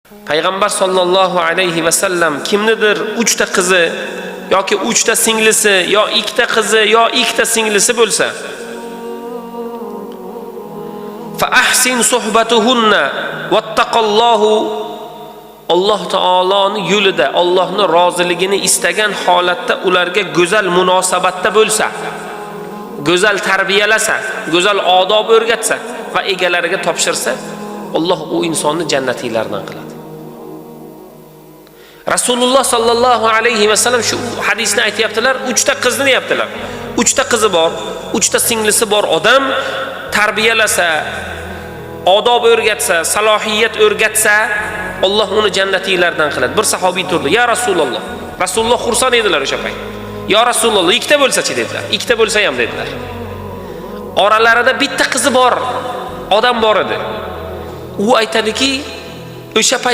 Payg'ambar sollallohu alayhi vasallam kimnidir 3 ta qizi yoki 3 ta singlisi yo 2 ta qizi yo 2 ta singlisi bo'lsa, fa ahsin suhbatuhunna wattaqallohu, Alloh taoloni yo'lida Allohni roziligini istagan holatda ularga go'zal munosabatda bo'lsa, go'zal tarbiyalasa, go'zal odob o'rgatsa va egalariga topshirsa, Alloh u insonni jannatiylardan qiladi. Rasululloh sollallohu alayhi vasallam shu hadisni aytyaptilar, 3 ta qizni deyaptilar. 3 ta qizi bor, 3 ta singlisi bor odam tarbiyalasa, odob o'rgatsa, salohiyat o'rgatsa, Alloh uni jannatiylardan qiladi. Bir sahobiy turdi: "Ya Rasululloh." Rasululloh xursand edilar o'sha payt. "Ya Rasululloh, ikkita bo'lsa-chi?" dedilar. "Ikkita bo'lsa ham", dedilar. Oralarida bitta qizi bor odam bor edi. U aytadiki, o'sha payt